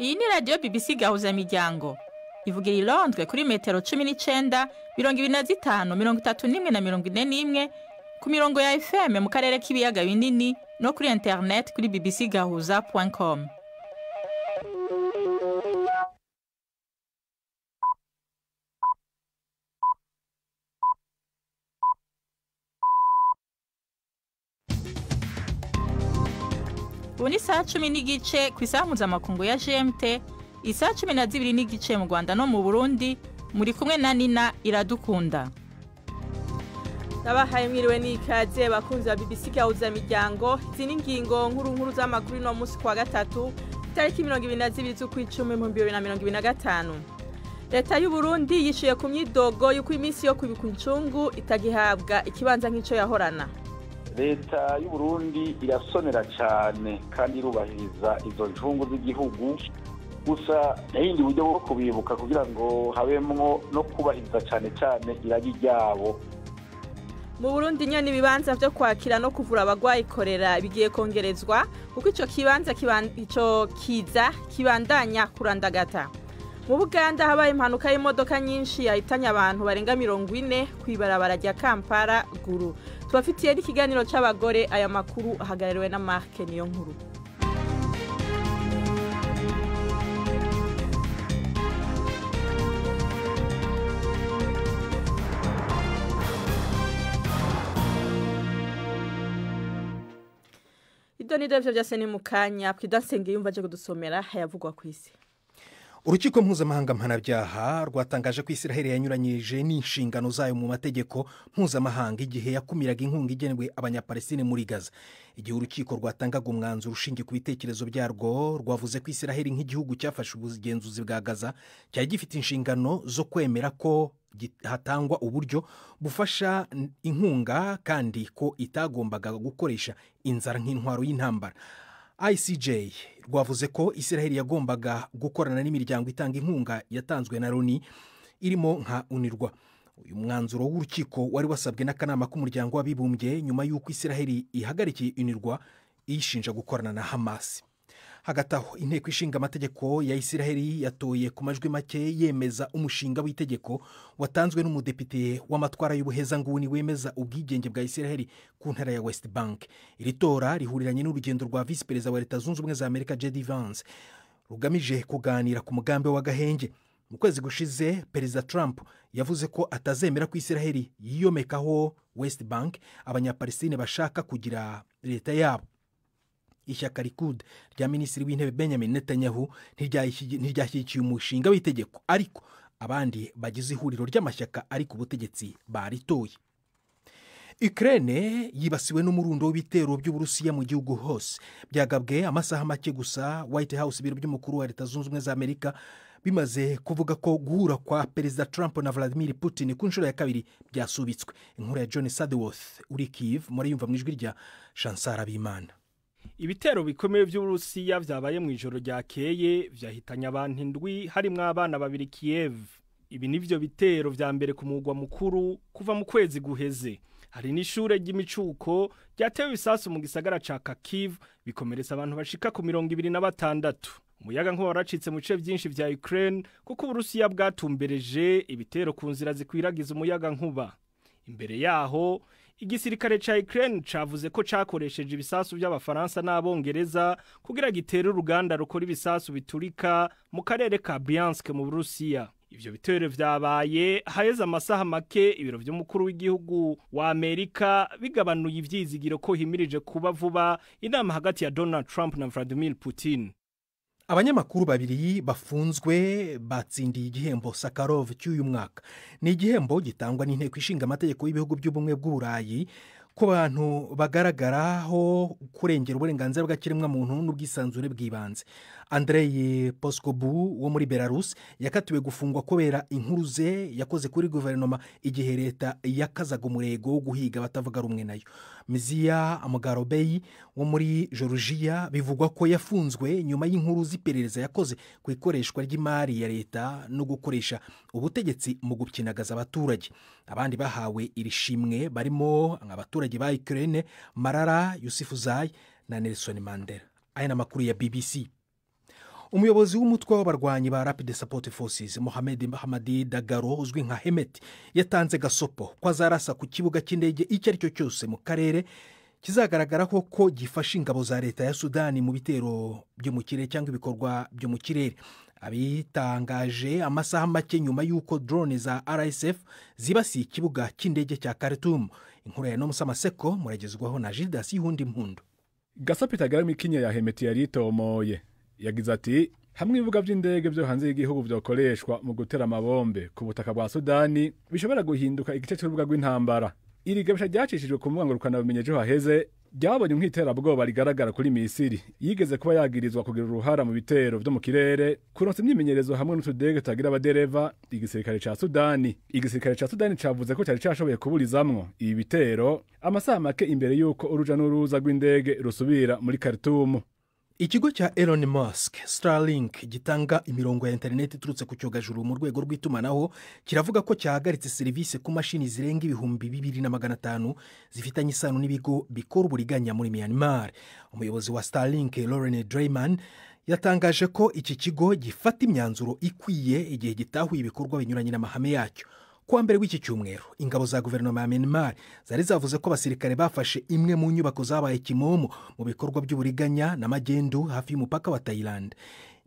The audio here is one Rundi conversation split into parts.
Iyi ni radiyo BBC Gahuzamiryango ivugira i Londres kuri metero 19, 25, 31 na 41 ku mirongo ya FM mu karere k'ibiyaga binini no kuri internet kuri bbcgahuza.com. Ubu ni saa 10:15 ku isaha mpuzamakungu ya GMT, isaha 12:15 mu Rwanda no mu Burundi, muri kumwe na Nina Iradukunda. Nabahaye mwiriwe n'ikaze bakunzi ba BBC Gahuzamiryango. Izi ni ingingo nkuru nkuru z'amakuru no musi kwa gatatu, itariki 22 z'ukwicumi 2025. Leta y'u Burundi yishuye ku myidogo y'uko iminsi yo kwibika incungu itagihabwa ikibanza nk'ico yahorana. Leta y'u Burundi irasonera cyane kandi irubahiriza izo ncungu z'igihugu, gusa n'ibindi buryo bwo kubibuka kugira ngo habemwo no kubahiriza cyane cyane iragi ryabo. Mu Burundi nyene ibibanza vyo kwakira no kuvura abagwayi korera bigiye kongerezwa kuko ico kibanza ico kiza kibandanya kurandagata. Mu Buganda habaye impanuka y'imodoka nyinshi yahitanye abantu barenga 40 kw'ibarabara rya Kampala Guru. Tubafitiye n'ikiganiro c'abagore. Aya makuru ahagarariwe na Mark Niyonkuru. Ibyo ni byo byose ni mukanya Pwidansenge yumva aje kudusomera hayavugwa kw'isi. Urukiko mpuzamahanga mpanabyaha rwatangaje ko Israel yanyuranyije n'inshingano zayo mu mategeko mpuzamahanga igihe yakumiraga inkunga igenewe abanyapalestine muri Gaza. Igihe urukiko rwatangaga umwanzuro ushingiye ku bitekerezo byarwo, rwavuze ko Israel nk'igihugu cyafashe ubugenzuzi bwa Gaza cyari gifite inshingano zo kwemera ko hatangwa uburyo bufasha inkunga kandi ko itagombaga gukoresha inzara nk'intwaro y'intambara. ICJ rwavuze ko Israel yagombaga gukorana n'imiryango itanga inkunga yatanzwe na Loni irimo nka UNRWA. Uyu mwanzuro w'urukiko wari wasabwe n'akanama k'umuryango w'abibumbye nyuma y'uko Israel ihagarikiye UNRWA iyishinja gukorana na Hamas. Hagati aho, inteko ishinga amategeko ya Israel yatoye ku majwi make yemeza umushinga w'itegeko watanzwe n'umudepite w'amatwara y'ubuhezanguni wemeza ubwigenge bwa Israel ku ntara ya West Bank. Iri tora rihuriranye n'urugendo rwa visi perezida wa Leta Zunze Ubumwe za Amerika JD Vance rugamije kuganira ku mugambi w'agahenge. Mu kwezi gushize, Perezida Trump yavuze ko atazemera ko Israel yiyomekaho West Bank abanyapalestine bashaka kugira leta yabo. Ishyaka Likud rya Minisitiri w'Intebe Benjamin Netanyahu ntiryashyigikiye umushinga w'itegeko, ariko abandi bagize ihuriro ry'amashyaka ari ku butegetsi baritoye. Ukraine yibasiwe n'umurundo w'ibitero by'Uburusiya mu gihugu hose. Byagabwe amasaha make gusa White House, ibiro by'umukuru wa Leta Zunze Ubumwe za Amerika, bimaze kuvuga ko guhura kwa Perezida Trump na Vladimir Putin ku nshuro ya kabiri byasubitswe. Inkuru ya John Sadeworth uri Kiev murayumva mu ijwi rya Chancellor Bimana. Ibitero bikomeye by'Uburusiya vyabaye mu ijoro ryakeye vyahitanye abantu 7 harimwo abana babiri Kiev. Ibi nivyo bitero vya mbere ku mugwa mukuru kuva mu kwezi guheze. Hari n'ishure ry'imicuko ryatewe ibisasu mu gisagara ca Kharkiv bikomeretsa abantu bashika ku 26. Umuyaga nkuba waracitse mu bice vyinshi vya Ukraine kuko Uburusiya bwatumbereje ibitero ku nzira zikwiragiza umuyaga nkuba. Imbere yaho, igisirikare ca Ukraine cavuze ko cakoresheje ibisasu by'Abafaransa n'Abongereza kugira gitere uruganda rukora ibisasu biturika mu karere ka Bryansk mu Burusiya. Ivyo bitero vyabaye haheze amasaha make ibiro vy'umukuru w'igihugu wa Amerika bigabanuye ivyizigiro ko himirije kuba vuba inama hagati ya Donald Trump na Vladimir Putin. Abanyamakuru babiri bafunzwe batsindiye igihembo Sakharov cy'uyu mwaka. Ni igihembo gitangwa n'inteko ishinga amategeko y'ibihugu by'ubumwe bw'Uburayi ku bantu bagaragaraho kurengera uburenganzira bw'ikiremwamuntu n'ubwisanzure bw'ibanze. Andrei Poskobu wo muri Belarus yakatiwe gufungwa kubera inkuru ze yakoze kuri guverinoma igihe leta yakazaga umurego wo guhiga abatavuga rumwe nayo. Mzia Amgarobei wo muri Georgia bivugwa ko yafunzwe nyuma y'inkuru z'iperereza yakoze ku ikoreshwa ry'imari ya leta no gukoresha ubutegetsi mu gukinagaza abaturage. Abandi bahawe iri shimwe barimo abaturage ba Ukraine Malala Yousafzai na Nelson Mandela. Aya ni amakuru ya BBC. Umuyobozi w'umutwe w'abarwanyi ba Rapid Support Forces, Mohamed Hamadi Dagalo, uzwi nka Hemeti, yatanze gasopo ko azarasa ku kibuga cy'indege icyo ari cyo cyose mu karere kizagaragaraho ko gifasha ingabo za leta ya Sudani mu bitero byo mu kirere cyangwa ibikorwa byo mu kirere. Abitangaje amasaha make nyuma y'uko drone za RSF zibasiye ikibuga cy'indege cya Khartoum. Inkuru ya Nomusa Maseko muragezwaho na Gildas Yihundi Mpundu. Gasopo itagarama ikinya ya Hemeti yari itomoye. Yagize ati: "Hamwe ibibuga by'indege byo hanze y'igihugu byokoreshwa mu gutera amabombe ku butaka bwa Sudani, bishobora guhinduka igice cy'urubuga rw'intambara." Iri gabisha ryacishijwe ku mbuga ngurukanabumenyi ejo haheze ryabonye nk'iterabwoba rigaragara kuri Misiri yigeze kuba yagirizwa kugira uruhara mu bitero vyo mu kirere, kuronsa imyimenyerezo hamwe n'utudege tutagira abadereva igisirikare ca Sudani. Igisirikare ca Sudani cavuze ko cari cashoboye kuburizamwo ibi bitero amasaha make imbere y'uko uruja n'uruza rw'indege rusubira muri Khartoum. Ikigo cya Elon Musk, Starlink, gitanga imirongo ya interineti iturutse ku cyogajuru mu rwego rw'itumanaho, kiravuga ko cyahagaritse serivisi ku mashini zirenga 2500 zifitanye isano n'ibigo bikora uburiganya muri Myanmar. Umuyobozi wa Starlink, Lauren Dreyman, yatangaje ko iki kigo gifata imyanzuro ikwiye igihe gitahuye ibikorwa binyuranye n'amahame yacyo. Kuwa mbere w'iki cyumweru, ingabo za guverinoma ya Myanmar zari zavuze ko abasirikare bafashe imwe mu nyubako zabaye kimomo mu bikorwa by'uburiganya na magendu hafi y'umupaka wa Thailand.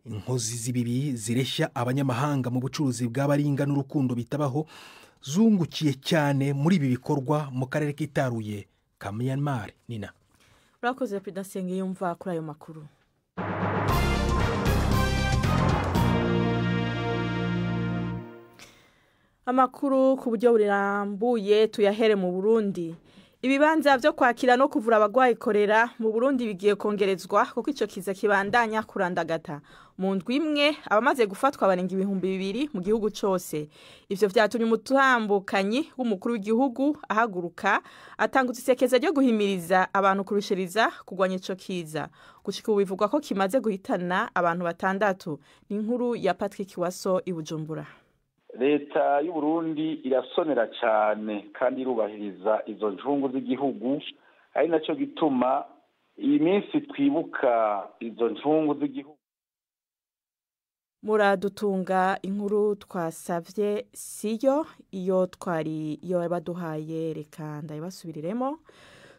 Inkozi z'ibibi zireshya abanyamahanga mu bucuruzi bw'abaringa n'urukundo bitabaho zungukiye cyane muri ibi bikorwa mu karere kitaruye ka Myanmar. Nina. Urakoze Prudence yumva kuri ayo makuru. Amakuru ku buryo burambuye tuyahere mu Burundi. Ibibanza byo kwakira no kuvura abagwayi korera mu Burundi bigiye kongerezwa kuko ico kiza kibandanya kurandagata. Mu ndwi imwe abamaze gufatwa barenga 2000 mu gihugu cose. Ivyo vyatumye umutambukanyi w'umukuru w'igihugu ahaguruka atangutse isekeza ryo guhimiriza abantu kurushiriza kugwanya ico kiza. Gushika ubu bivugwa ko kimaze guhitana abantu 6. Ni inkuru ya Patrick Waso i Bujumbura. Leta y'u Burundi irasonera cyane kandi irubahiriza izo ncungu z'igihugu, ari nacyo gituma iyi minsi twibuka izo ncungu z'igihugu. Muradutunga inkuru twasavye siyo iyo twari iyo baduhaye, reka ndayibasubiriremo.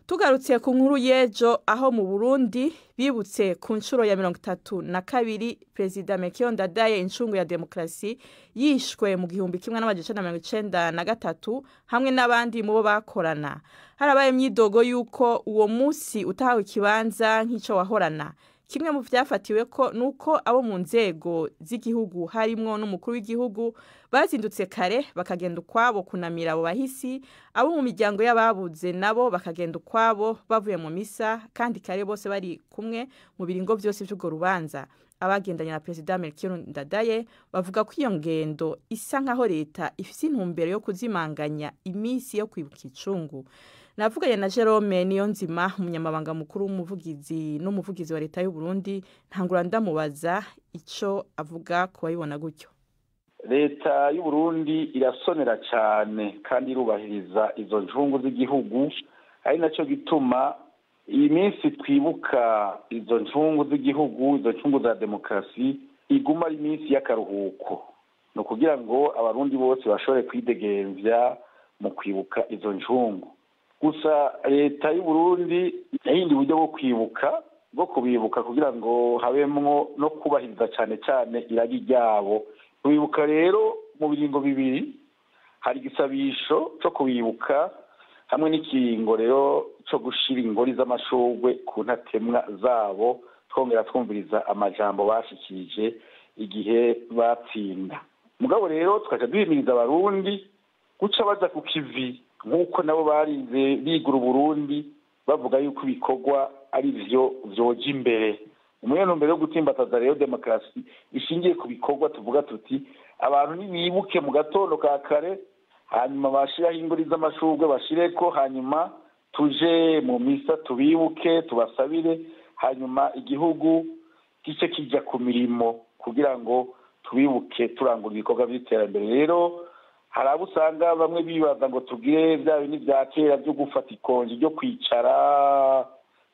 Tugarutse ku nkuru y'ejo aho mu Burundi bibutse ku nshuro ya 32 Perezida Melchior Ndadaye, incungu ya demokrasi, yishwe mu 1993 hamwe n'abandi mu bo bakorana. Harabaye imyidogo yuko uwo munsi utahawe ikibanza nk'ico wahorana. Kimwe mu vyafatiwe ko nuko abo mu nzego z'igihugu harimwo n'umukuru w'igihugu bazindutse kare bakagenda ukwabo kunamira abo bahisi, abo mu miryango y'ababuze nabo bakagenda ukwabo bavuye mu misa, kandi kare bose bari kumwe mu biringo byose by'urwo rubanza. Abagendanye na Perezida Melchior Ndadaye bavuga ko iyo ngendo isa nkaho leta ifise intumbero yo kuzimanganya iminsi yo kwibuka icungu. Navuganye na Jerome Niyonzima, umunyamabanga mukuru w'umuvugizi n'umuvugizi wa leta y'u Burundi, ntangura ndamubaza ico avuga ku bayibona gutyo. Leta y'u Burundi irasonera cyane kandi irubahiriza izo ncungu z'igihugu, ari nacyo gituma iyi minsi twibuka izo ncungu z'igihugu, izo ncungu za demokarasi, iguma ari iminsi y'akaruhuko. Ni ukugira ngo abarundi bose bashobore kwidegemvya mu kwibuka izo ncungu. Gusa leta y'u Burundi yahinduye uburyo bwo kwibuka, bwo kubibuka kugira ngo habemwo no kubahiriza cyane cyane iragi ryabo. Kubibuka rero mu biringo bibiri, hari igisabisho cyo kubibuka hamwe n'ikiringo rero cyo gushira ingori z'amashurwe ku ntatemwa zabo, twongera twumviriza amajambo bashikije igihe batsinda. Mugabo rero tukaca duhimiriza abarundi guca baza ku kivi nk'uko nabo barinze bigura Uburundi bavuga yuko ibikorwa ari vyo vyoja imbere. Mu ntumbero yo gutsimbataza rero demokarasi ishingiye ku bikorwa, tuvuga tuti abantu nibibuke mu gatondo ka kare, hanyuma bashiraho ingori z'amashurwe bashireko, hanyuma tuje mu misa tubibuke tubasabire, hanyuma igihugu gice kijya ku mirimo kugira ngo tubibuke turangura ibikorwa by'iterambere. Rero hari abo usanga bamwe bibaza ngo tugire bya bintu bya kera byo gufata ikonji ryo kwicara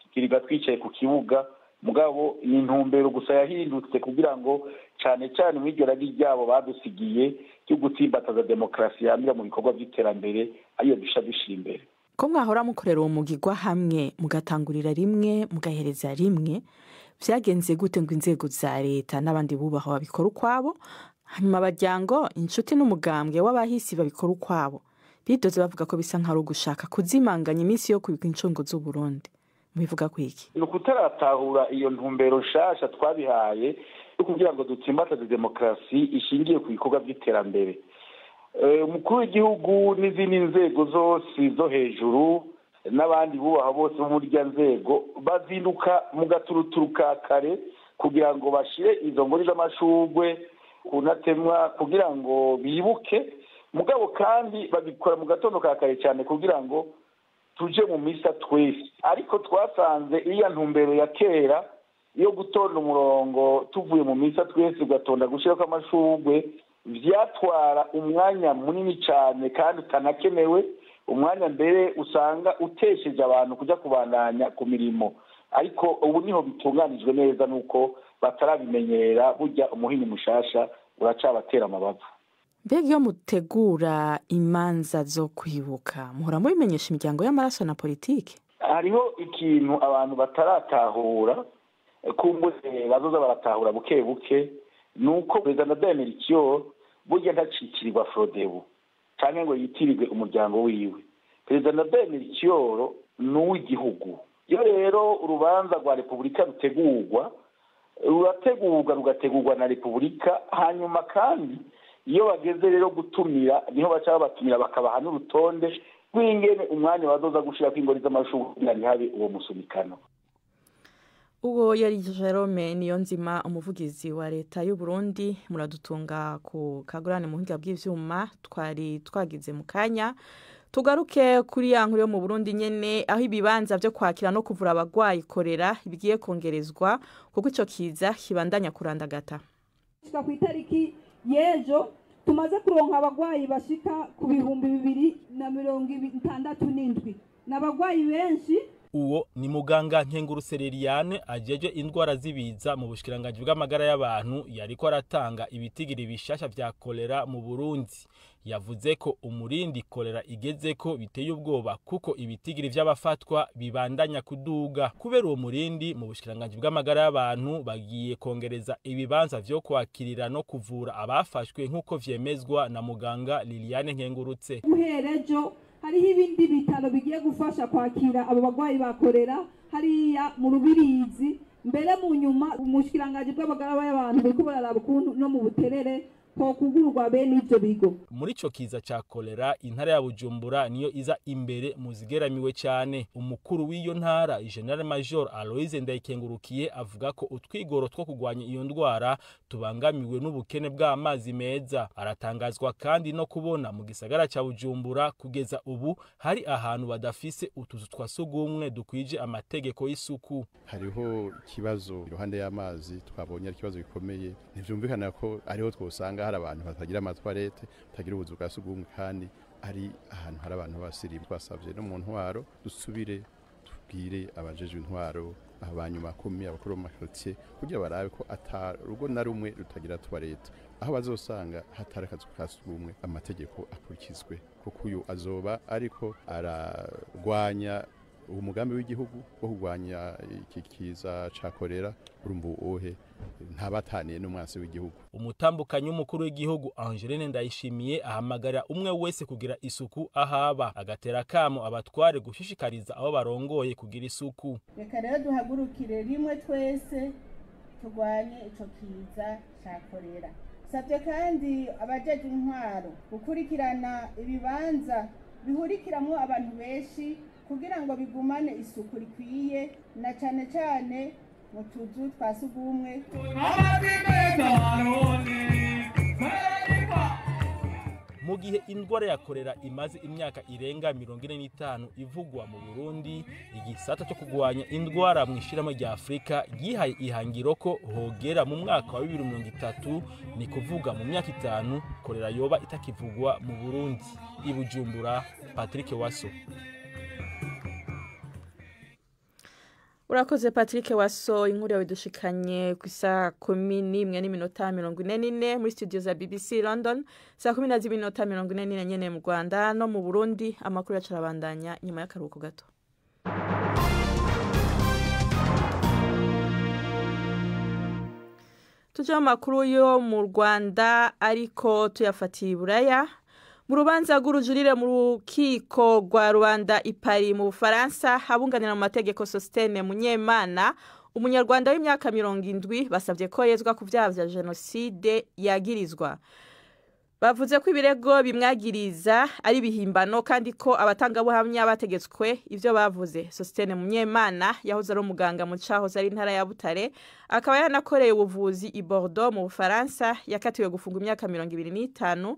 tukiriga twicaye ku kibuga. Mugabo ni intumbero gusa yahindutse kugira ngo cyane cyane mu iryo ragi ryabo badusigiye ryo gutsimbataza demokarasi yamira mu bikorwa by'iterambere ariyo dusha dushyira imbere. Ko mwahora mukorera uwo mugigwa hamwe, mugatangurira rimwe, mugahereza rimwe, vyagenze gute ngo inzego za leta n'abandi bubahwa babikora ukwabo, hanyuma abaryango, inshuti n'umugambwe w'abahisi babikora ukwabo? Bidoze bavuga ko bisa nk'ari ugushaka kuzimanganya iminsi yo kwibuka incungu z'Uburundi. Mubivuga kwiki? Ni ukutaratahura iyo ntumbero nshasha twabihaye yo kugira ngo dutsimbataze demokarasi ishingiye ku bikorwa by'iterambere. Umukuru w'igihugu n'izindi nzego zose zo hejuru n'abandi bubaha bose bo muri rya nzego bazinduka mu gaturuturu ka kare kugira ngo bashire izo ngori z'amashurwe ku ntatemwa kugira ngo bibuke. Mugabo kandi babikora mu gatondo ka kare cyane kugira ngo tuje mu misa twese. Ariko twasanze iriya ntumbero ya kera yo gutonda umurongo tuvuye mu misa twese ugatonda gushyirako amashurwe vyatwara umwanya munini cyane kandi utanakenewe, umwanya mbere usanga utesheje abantu kujya kubandanya ku mirimo. Ariko ubu niho bitunganijwe neza nuko batarabimenyera, burya umuhini mushasha uracabatera amabavu. Mbega iyo mutegura imanza zo kwibuka muhora mubimenyesha imiryango y'amaraso na politike? Hariho ikintu abantu bataratahura, kumbure bazoza baratahura buke buke, nuko Perezida Ndadaye Melchior burya ntacikirirwa Frodebu canke ngo yitirirwe umuryango wiwe. Perezida Ndadaye Melchior ni uw'igihugu. Iyo rero urubanza rwa Repubulika rutegurwa, rurategurwa rugategurwa na Repubulika, hanyuma kandi iyo bageze rero gutumira niho baca babatumira bakabaha n'urutonde rw'ingene umwanya bazoza gushirako ingori z'amashurwe kugira ntihabe uwo musunikano. Uwo yari Jerome Niyonzima, umuvugizi wa leta y'u Burundi. Muradutunga ku kagurane mu buhinga bw'ivyuma twari twagize mu kanya. Tugaruke kuri ya nkuru yo mu Burundi nyene, aho ibibanza vyo kwakira no kuvura abagwayi korera bigiye kongerezwa kuko ico kiza kibandanya kurandagata. Ku itariki yejo tumaze kuronka abagwayi bashika ku 2067, n'abagwayi benshi. Uwo ni muganga Nkengurutse Liliane ajeje indwara z'ibiza mu bushikiranganji bw'amagara y'abantu, yariko aratanga ibitigiri bishasha vya kolera mu Burundi. Yavuze ko umurindi kolera igezeko biteye ubwoba kuko ibitigiri vy'abafatwa bibandanya kuduga. Kubera uwo murindi, mu bushikiranganji bw'amagara y'abantu bagiye kongereza ibibanza vyo kwakirira no kuvura abafashwe, nk'uko vyemezwa na muganga Liliane Nkengurutse. Guhera ejo hariho ibindi bitaro bigiye gufasha kwakira abo bagwayi bakorera hariya mu Rubirizi. Mbere mu nyuma umushikiranganji bw'amagara y'abantu buriko buraraba ukuntu no mu Buterere hokugururwa bene ivyo bigo. Muri ico kiza ca kolera, intara ya Bujumbura niyo iza imbere mu zigeramiwe cyane. Umukuru w'iyo ntara, General Major Aloise Ndayikengurukiye, avuga ko utwigoro two kugwanya iyo ndwara tubangamiwe n'ubukene bw'amazi meza. Aratangazwa kandi no kubona mu gisagara ca Bujumbura kugeza ubu hari ahantu badafise utuzu twa sugumwe dukwije amategeko y'isuku. Hariho ikibazo iruhande y'amazi, twabonye ari ikibazo gikomeye. Ntivyumvikana ko ariho twosanga hari abantu batagira amatwarete, batagira ubuzu bwa sugumwe, kandi ari ahantu hari abantu b'abasirimu. Twasavye no mu ntwaro dusubire tubwire abajejwe intwaro, abanyuma kumi, abakuru mu makartier, kugira barabe ko ata rugo na rumwe rutagira toilette. Aho bazosanga hatari akazu ka sugumwe, amategeko akurikizwe, kuko uyu azoba ariko ararwanya umugambi w'igihugu wo kurwanya iki kiza ca kolera. Urumva uwohe ntabataniye n'umwansi w'igihugu. Umutambukanyi w'umukuru w'igihugu Angeline Ndayishimiye ahamagara umwe wese kugira isuku ahaba, agatera kamo abatware gushishikariza abo barongoye kugira isuku. Reka rero duhagurukire rimwe twese turwanye ico kiza ca kolera. Sabye kandi abajejwe intwaro gukurikirana ibibanza bihurikiramwo abantu benshi kugira ngo bigumane isuku rikwiye, na cane cane mu tuzu twa sugumwe. Mu gihe indwara ya kolera imaze imyaka irenga 45 ivugwa mu Burundi, igisata cyo kugwanya indwara mu ishirahamwe rya Afrika gihaye ihangiro ko hogera mu mwaka wa 2030, ni kuvuga mu myaka 5, kolera yoba itakivugwa mu Burundi. I Bujumbura, Patrick Waso. Urakoze Patrick Waso, inkuru yawe dushikanye ku saa 11:44 muri studio za BBC London, saa 12:44 nyene mu Rwanda no mu Burundi. Amakuru yacu arabandanya nyuma y'akaruhuko gato. Tujya amakuru yo mu Rwanda ariko tuyafatiye Buraya. Mu rubanza rw'urujurire mu rukiko rwa Rubanda i Paris mu Bufaransa, abunganira mu mategeko Sostene Munyemana, umunyarwanda w'imyaka 70, basabye ko yezwa ku byaha vya jenoside yagirizwa. Bavuze ko ibirego bimwagiriza ari bihimbano kandi ko abatangabuhamya bategetswe ivyo bavuze. Sostene Munyemana yahoze ari umuganga mu cahoze ari intara ya Butare, akaba yanakoreye ubuvuzi i Bordeaux mu Bufaransa. Yakatiwe gufunga imyaka 25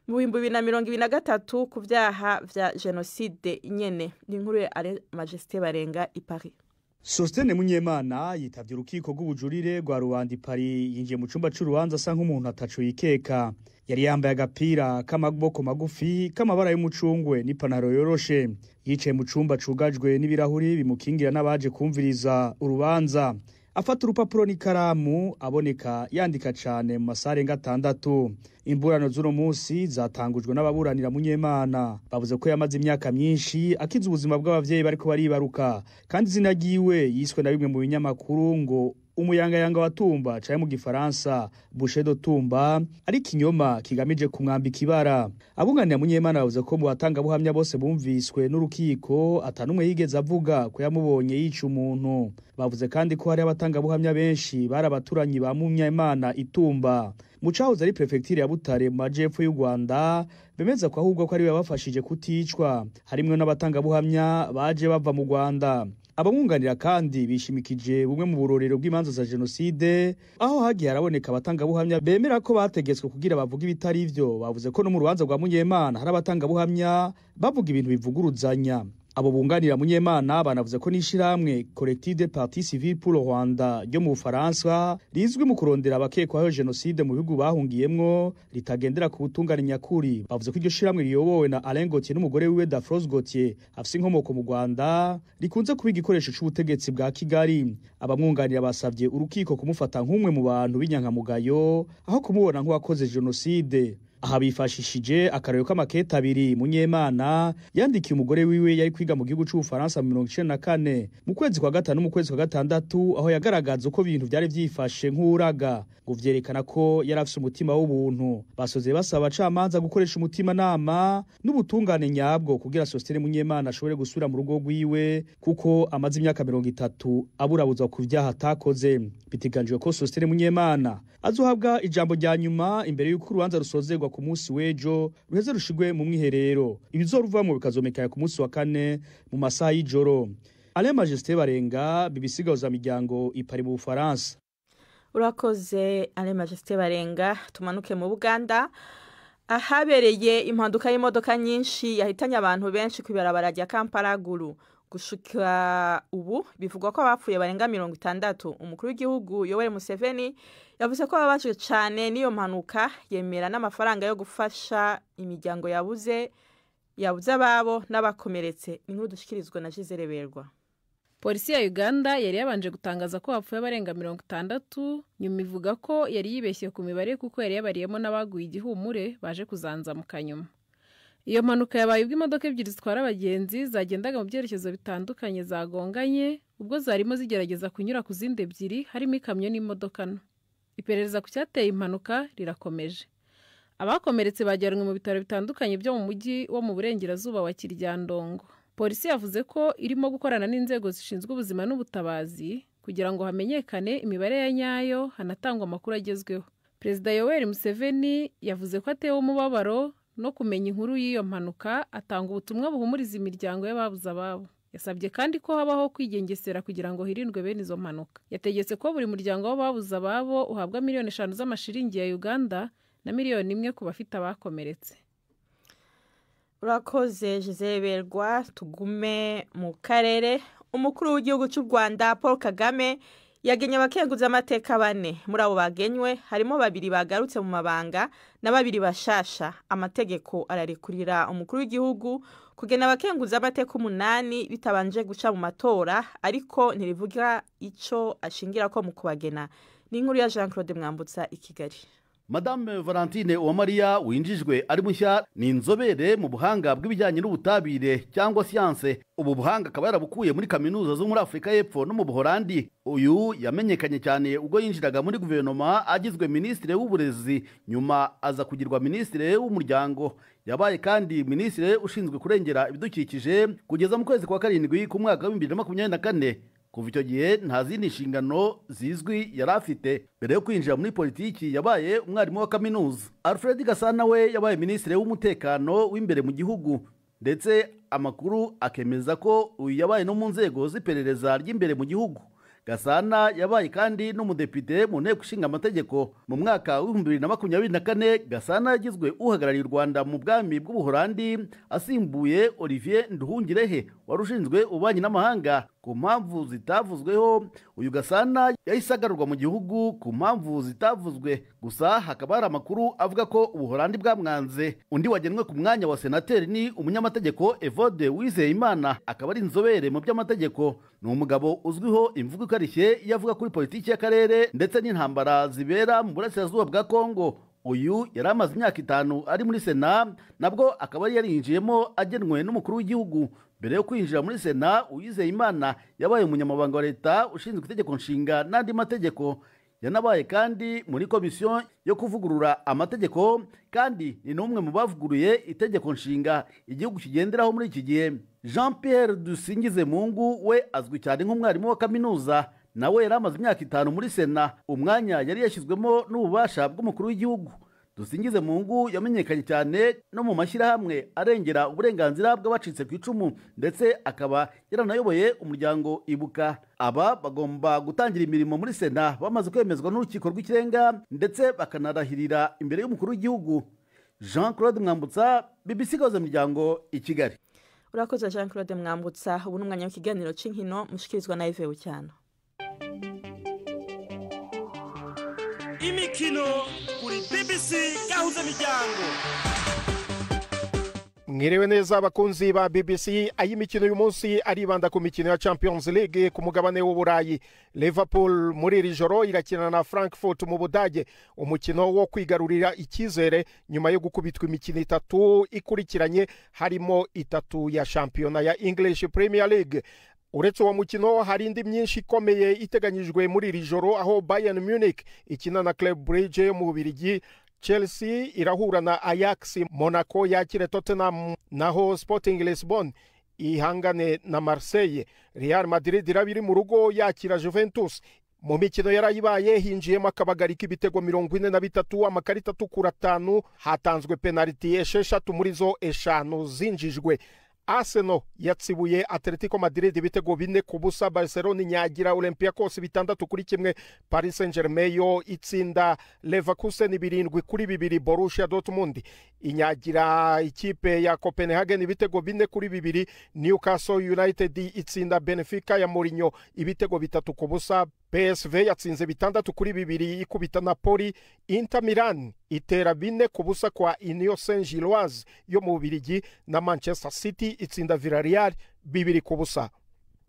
mu 2023 ku vyaha vya jenoside nyene. Ni inkuru ya Alain Majesté Barenga i Paris. Sostene Munyemana yitavye urukiko rw'ubujurire rwa Rubanda i Paris, yinjiye mu cumba c'urubanza asa nk'umuntu ataco yikeka. Yari yambaye agapira k'amaboko magufi k'amabara y'umucungwe n'ipantaro yoroshe. Yicaye mu cumba cugajwe n'ibirahuri bimukingira n'abaje kumviriza urubanza. Afata urupapuro n'ikaramu, aboneka yandika cane mu masaha arenga 6. Imburano z'uno munsi zatangujwe n'ababuranira Munyemana. Bavuze ko yamaze imyaka myinshi akiza ubuzima bw'abavyeyi bariko baribaruka, kandi izina ryiwe yiswe na bimwe mu binyamakuru ngo umuyangayanga wa Tumba canke mu gifaransa Boucher de Tumba, ari kinyoma kigamije kumwambika ibara. Abunganira Munyemana bavuze ko mu batangabuhamya bose bumviswe n'urukiko atanumwe yigeze avuga ko yamubonye yica umuntu. Bavuze kandi ko hari abatangabuhamya benshi bari abaturanyi ba Munyemana itumba mu cahoze ari prefecture ya Butare mu majepfo y'u Rwanda, bemeza ko ahubwo ko ari babafashije kuticwa, harimwo n'abatangabuhamya baje bava mu Rwanda. Abamwunganira kandi bishimikije bumwe mu burorero bw'imanza za jenoside, aho hagiye haraboneka abatangabuhamya bemera ko bategetswe kugira bavuga ibitari ivyo. Bavuze ko no mu rubanza rwa Munyemana hari abatangabuhamya bavuga ibintu bivuguruzanya. Abo bunganira Munyemana banavuze ko n'ishirahamwe Collectif des Partis Civils pour le Rwanda ryo mu Bufaransa, rizwi mu kurondera abakekwaho jenoside mu bihugu bahungiyemwo, ritagendera ku butungane nyakuri. Bavuze ko iryo shirahamwe riyobowe na Alain Gauthier n'umugore wiwe Dafrose Gauthier afise inkomoko mu Rwanda, rikunze kuba igikoresho c'ubutegetsi bwa Kigali. Abamwunganira basavye urukiko kumufata nk'umwe mu bantu b'inyankamugayo aho kumubona nk'uwakoze jenoside. Aha bifashishije akarero k'amakete abiri Munyemana yandikiye umugore wiwe yari kwiga mu gihugu c'Ubufaransa mu 1994 mu kwezi kwa 5 mu kwezi kwa 6, aho yagaragaza uko ibintu vyari vyifashe nk'uraga, ngo vyerekana ko yari afise umutima w'ubuntu. Basoze basaba abacamanza gukoresha umutima nama n'ubutungane nyabwo kugira Sostene Munyemana ashobore gusubira mu rugo rwiwe, kuko amaze imyaka 30 aburabuzwa ku vyaha atakoze. Biteganijwe ko Sostene Munyemana azohabwa ijambo rya nyuma imbere y'uko urubanza rusozerwa ku munsi w'ejo, ruheze rushigwe mu mwiherero. Ibizoruvamwo bikazomekaya ku munsi wa 4 mu masaha y'ijoro. Alain Majesté Barenga, BBC Gahuza Miryango, i Paris mu Bufaransa. Urakoze Alain Majesté Barenga. Tumanuke mu Buganda ahabereye impanuka y'imodoka nyinshi yahitanye abantu benshi ku ibarabara rya Kampala Gulu. Gushika ubu bivugwa ko abapfuye barenga 60. Umukuru w'igihugu Yoweri Museveni yavuze ko babajwe cane n'iyo mpanuka, yemera n'amafaranga yo gufasha imiryango yabuze ababo n'abakomeretse. Inkuru dushikirizwa na Gisele Berwa. Polisi ya Uganda yari yabanje gutangaza ko hapfuye abarenga 60, nyuma ivuga ko yari yibeshye ku mibare kuko yari yabariyemo n'abaguye igihumure baje kuzanzamuka nyuma. Iyo mpanuka yabaye ubwo imodoka ebyiri zitwara abagenzi zagendaga mu byerekezo bitandukanye zagonganye, ubwo zarimo zigerageza kunyura ku zindi ebyiri harimo ikamyo n'imodoka nto. Iperereza ku cyateye impanuka rirakomeje. Abakomeretse bajyanwe mu bitaro bitandukanye byo mu mujyi wo mu burengerazuba wa Kiryandongo. Polisi yavuze ko irimo gukorana n'inzego zishinzwe ubuzima n'ubutabazi kugira ngo hamenyekane imibare ya nyayo, hanatangwa amakuru agezweho. Perezida Yoweri Museveni yavuze ko atewe umubabaro no kumenya inkuru y'iyo mpanuka, atanga ubutumwa buhumuriza imiryango y'ababuze ababo. Yasabye kandi ko habaho kwigengesera kugira ngo hirindwe bene izo mpanuka. Yategetse ko buri muryango w'ababuze ababo uhabwa miliyoni 5 z'amashiringi ya Uganda na miliyoni 1 ku bafite abakomeretse. Urakoze Gisele Berwa. Tugume mu karere. Umukuru w'igihugu cy'u Rwanda Paul Kagame Yagenye abakenguza amateka bane. Muri abo bagenywe harimo babiri bagarutse mu mabanga na babiri bashasha. Amategeko ararekurira umukuru w'igihugu kugena abakenguza amateka 8 bitabanje guca mu matora, ariko ntirivuga ico ashingira ko mu kubagena. Ni inkuru ya Jean Claude Mwambutsa i Kigali. Madame Valentine Uwamariya winjijwe ari mushya ni inzobere mu buhanga bw'ibijyanye n'ubutabire cyangwa siyanse. Ubu buhanga akaba yarabukuye muri kaminuza zo muri Afurika y'Epfo no mu Buholandi. Uyu yamenyekanye cyane ubwo yinjiraga muri guverinoma agizwe minisitiri w'uburezi, nyuma aza kugirwa minisitiri w'umuryango. Yabaye kandi minisitiri ushinzwe kurengera ibidukikije kugeza mu kwezi kwa 7 ku mwaka wa 2024. Kuva icyo gihe nta zindi nshingano zizwi yari afite. Mbere yo kwinjira muri politiki yabaye umwarimu wa kaminuza. Alfred Gasana we yabaye minisitiri w'umutekano w'imbere mu gihugu, ndetse amakuru akemeza ko uyu yabaye no mu nzego z'iperereza ry'imbere mu gihugu. Gasana yabaye kandi n'umudepite mu nteko ishinga amategeko. Mu mwaka wa 2024 Gasana yagizwe uhagarariye u Rwanda mu bwami bw'Ubuholandi asimbuye Olivier Nduhungirehe wari ushinzwe ububanyi n'amahanga. Ku mpamvu zitavuzweho uyu Gasana yahise agarurwa mu gihugu ku mpamvu zitavuzwe, gusa hakaba hari amakuru avuga ko Ubuholandi bwamwanze. Undi wagenwe ku mwanya wa senateri ni umunyamategeko Evode Uwizeyimana, akaba ari inzobere mu by'amategeko. Ni umugabo uzwiho imvugo ikarishye iyo avuga kuri politiki y'akarere ndetse n'intambara zibera mu burasirazuba bwa Kongo. Uyu yari amaze imyaka 5 ari muri Sena, nabwo akaba yarinjiyemo agenwe n'umukuru w'igihugu. Mbere yo kwinjira muri Sena, Uwizeyimana yabaye umunyamabanga wa leta ushinzwe itegeko nshinga n'andi mategeko. Yanabaye kandi muri komisiyo yo kuvugurura amategeko, kandi ni n'umwe mu bavuguruye itegeko nshinga igihugu kigenderaho muri iki gihe. Jean Pierre Dusingizemungu we azwi cyane nk'umwarimu wa kaminuza, nawe yari amaze imyaka 5 muri Sena, umwanya yari yashyizwemo n'ububasha bw'umukuru w'igihugu. Dusingizemungu yamenyekanye cyane no mu mashyirahamwe arengera uburenganzira bw'abacitse ku icumu, ndetse akaba yaranayoboye umuryango Ibuka. Aba bagomba gutangira imirimo muri Sena bamaze kwemezwa n'urukiko rw'ikirenga, ndetse bakanarahirira imbere y'umukuru w'igihugu. Jean Claude Mwambutsa, BBC Gahuza Miryango i Kigali. Urakoze Jean Claude Mwambutsa. Ubu n'umwanya w'ikiganiro c'inkino mushikirizwa na Yves Bucyana. Imikino kuri BBC Gahuza Miryango. Mwiriwe neza abakunzi ba BBC. Ay'imikino uyu munsi aribanda ku mikino ya Champions League ku mugabane w'Uburayi. Liverpool muri iri joro irakina na Frankfurt mu Budage, umukino wo kwigarurira icyizere nyuma yo gukubitwa imikino 3 ikurikiranye, harimo 3 ya shampiyona ya English Premier League. Uretse uwo mukino hari indi myinshi ikomeye iteganyijwe muri iri joro, aho Bayern Munich ikina na Club Brugge yo mu Bubiligi, Chelsea irahura na Ajax, Monaco yakire Tottenham, naho Sporting Lisbon ihangane na Marseille. Real Madrid irabiri mu rugo yakira Juventus. Mu mikino yarayibaye hinjiyemo akabagari k'ibitego 43, amakarita atukura 5, hatanzwe penaliti 6 muri zo 5 zinjijwe. Arsenal yatsibuye Atletico Madrid ibitego 4-0, Barcelona inyagira Olympiacos 6-1, Paris Saint-Germain yo itsinda Leverkusen 7-2, Borussia Dortmund inyagira ikipe ya Copenhagen ibitego 4-2, Newcastle United itsinda Benfica ya Mourinho ibitego 3-0, PSV yatsinze 6-2 ikubita Napoli, Inter Milan itera 4-0 kwa Union Saint-Gilloise yo mu Bubiligi, na Manchester City itsinda Villarreal 2-0.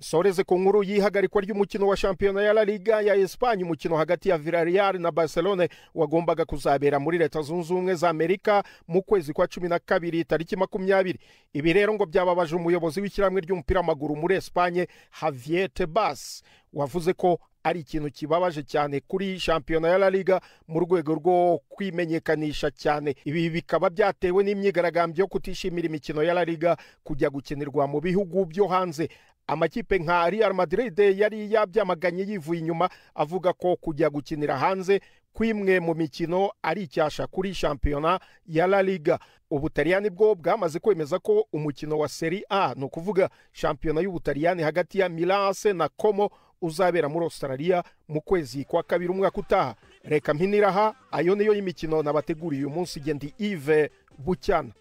Soreze ku nkuru y'ihagarikwa ry'umukino wa shampiyona ya La Liga ya Espagne, umukino hagati ya Villarreal na Barcelona wagombaga kuzabera muri Leta Zunze Ubumwe za Amerika mu kwezi kwa 12 tariki 20. Ibi rero ngo byababaje umuyobozi w'ishyirahamwe ry'umupira w'amaguru muri Espagne Javier Tebas, wavuze ko ari ikintu kibabaje cyane kuri shampiyona ya La Liga mu rwego rwo kwimenyekanisha cyane. Ibi bikaba byatewe n'imyigaragambyo yo kutishimira imikino ya La Liga kujya gukinirwa mu bihugu byo hanze. Amakipe nka Real Madrid yari yabyamaganye yivuye inyuma, avuga ko kujya gukinira hanze kwimwe mu mikino ari icyasha kuri shampiyona ya La Liga. Ubutaliyani bwo bwamaze kwemeza ko umukino wa Serie A, ni ukuvuga shampiyona y'Ubutaliyani hagati ya Milan AC na Como, uzabera muri Australia mu kwezi kwa 2 umwaka utaha. Reka mpiniraha, ayo niyo y'imikino nabateguriye uyu munsi. Gendi Yves Bucyana.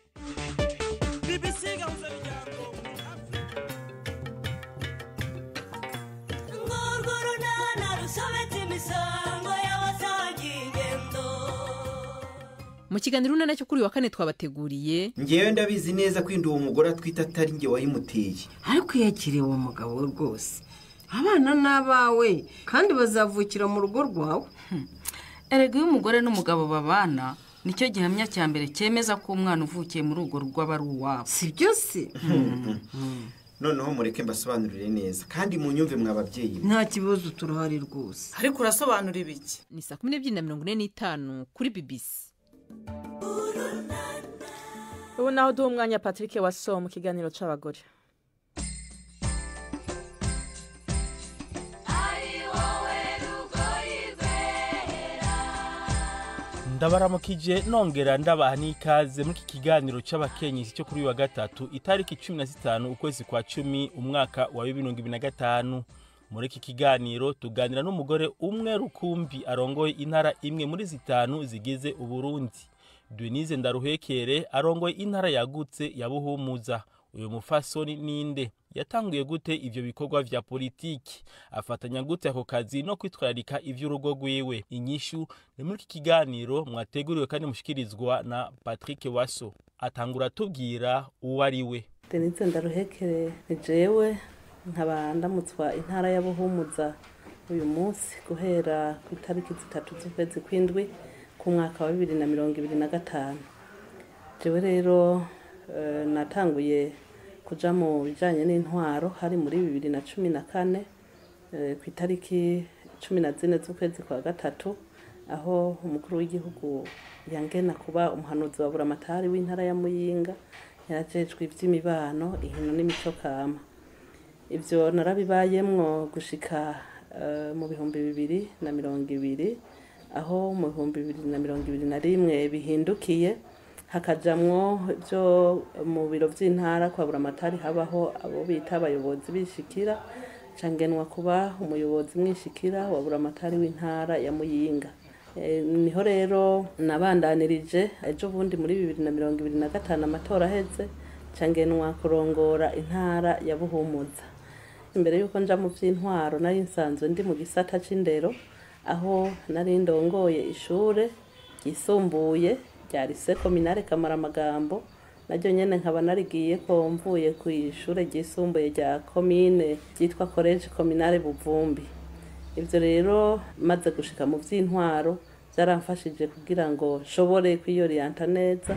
Mu kiganiro Urunana cyo kuri uyu wa kane twabateguriye: Ngewe ndabizi neza ko inda uwo mugore atwite atari nge wayimuteye. Ariko iyo akiriye uwo mugabo we rwose, abana ni abawe kandi bazavukira mu rugo rwawe. Erega iyo umugore n'umugabo babana, nicyo gihamya cya mbere cyemeza ko umwana uvukiye muri urwo rugo aba ari uwabo. Si byo se? Noneho mureke mbasobanurire neza kandi munyumve mwa babyeyi. Nta kibazo, turahari rwose. Ariko urasobanura ibiki? Ni saa 12:45 kuri BBC. Ubu naho duha umwanya Patrick Waso mu kiganiro c'abagore. Ndabaramukije, nongera ndabaha n'ikaze muri iki kiganiro c'abakenyezi cyo kuri uyu wa gatatu, itariki 15 ukwezi kwa 10, umwaka wa 2025. Muri iki kiganiro tuganira n'umugore umwe rukumbi arongoye intara imwe muri zitanu zigize Uburundi. Denise Ndaruhekere arongoye intara yagutse ya Buhumuza. Uyu mufasoni ninde? Yatanguye gute ivyo bikorwa vya politiki? Afatanya gute ako kazi no kwitwararika ivy'urugo rwiwe? Inyishu ni muri iki kiganiro mwateguriwe kandi mushikirizwa na Patrick Waso. Atangura tubwira uwo ari we. Denise Ndaruhekere ni jewe, nkaba ndamutswa intara ya Buhumuza uyu munsi guhera ku itariki 3 z'ukwezi kw'indwi ku mwaka wa 2025. Jewe rero natanguye kuja mu bijanye n'intwaro hari muri 2014, ku itariki 14 z'ukwezi kwa gatatu, aho umukuru w'igihugu yangena kuba umuhanuzi wa buramatari w'intara ya Muyinga yarajejwe ivy'imibano, inkino n'imico kama. Ivyo narabibayemwo gushika mu 2020, aho mu 2021 bihindukiye hakajamwo ibyo mu biro vy'intara kwa buramatari, habaho abo bita abayobozi bishikira, cangenwa kuba umuyobozi mwishikira wa buramatari w'intara ya Muyinga. Niho rero nabandanirije ejo bundi muri 2025, amatora aheze, cangenwa kurongora intara ya Buhumuza. Imbere yuko nja mu vy'intwaro nari nsanzwe ndi mu gisata c'indero, aho nari ndongoye ishure ryisumbuye rya Lycée Communale Kamaramagambo, naryo nyene nkaba narigiye ko mvuye ku ishure ryisumbuye rya komine ryitwa Collège Communale Buvumbi. Ivyo rero maze gushika mu vy'intwaro byaramfashije kugira ngo nshobore kwiyorienta neza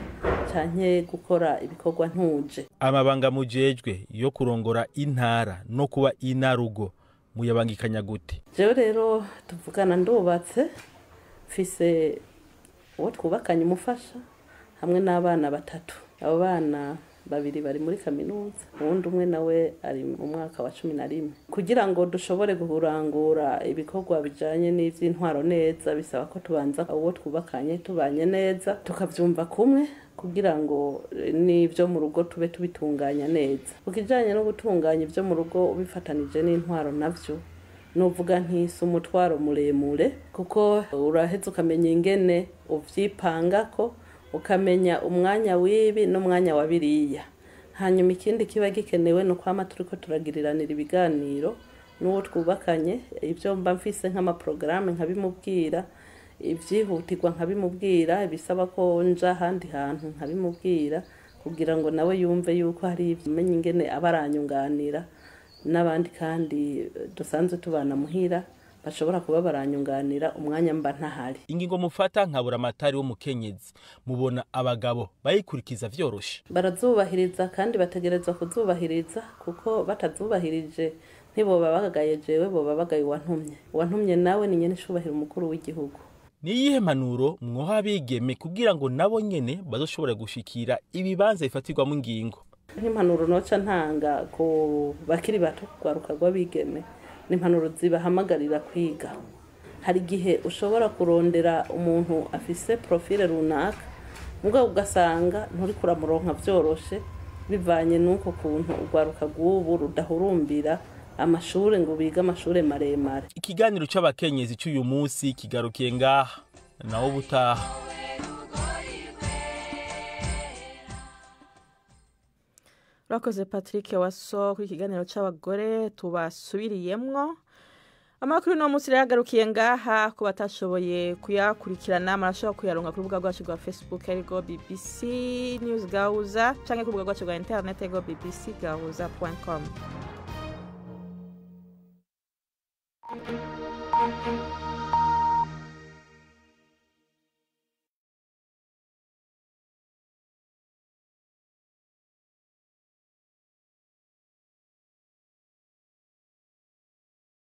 canke gukora ibikorwa ntuje. Amabanga mujejwe yo kurongora intara no kuba inarugo muyabangikanya gute? Jewe rero tuvugana ndubatse, mfise uwo twubakanye umufasha hamwe n'abana batatu. Abo bana babiri bari muri kaminuza, uwundi umwe nawe ari mu mwaka wa 11. Kugira ngo dushobore guhurangura ibikorwa bijanye n'ivy'intwaro neza, bisaba ko tubanza uwo twubakanye tubanye neza, tukavyumva kumwe, kugira ngo n'ivyo mu rugo tube tubitunganya neza. Ku kijanye no gutunganya ivyo mu rugo ubifatanije n'intwaro, navyo nuvuga ntisi umutwaro muremure, kuko uraheza ukamenya ingene uvyipangako, ukamenya umwanya w'ibi n'umwanya wa biriya. Hanyuma ikindi kiba gikenewe ni ukwama turiko turagiriranira ibiganiro n'uwo twubakanye, ibyo mba mfise nk'amaporogaramu nkabimubwira, ibyihutirwa nkabimubwira, ibisaba ko nja ahandi hantu nkabimubwira, kugira ngo nawe yumve yuko hari ibyo ingene aba aranyunganira n'abandi kandi dusanzwe tubana muhira bashobora kuba baranyunganira umwanya mba ntahari. Ingingo mufata nka buramatari w'umukenyezi, mubona abagabo bayikurikiza vyoroshe? Barazubahiriza kandi bategerezwa kuzubahiriza, kuko batazubahirije ntiboba bagagaye jewe, boba bagaye uwantumye. Uwantumye nawe ni nyene icubahiro umukuru w'igihugu. Ni iyihe mpanuro mwoha abigeme kugira ngo nabo nyene bazoshobore gushikira ibibanza bifatirwamo ingingo? Nk'impanuro noca ntanga ku bakiri bato, rwaruka rw'abigeme, n'impanuro zibahamagarira kwiga. Hari igihe ushobora kurondera umuntu afise profile runaka, mugabo ugasanga nturi kuramuronka vyoroshe, bivanye n'uko kuntu urwaruka rw'ubu rudahurumbira amashure ngo bige amashure maremare. Ikiganiro c'abakenyezi c'uyu munsi kigarukiye ngaha, naho ubutaha. Urakoze Patrick Waso kuri ikiganiro c'abagore tubasubiriyemwo. Amakuru no munsi yagarukiye ngaha. Ku batashoboye kuyakurikirana, murashobora kuyaronka ku rubuga rwacu rwa Facebook, ariko BBC News Gahuza, canke ku rubuga rwacu rwa internet, ariko bbcgahuza.com.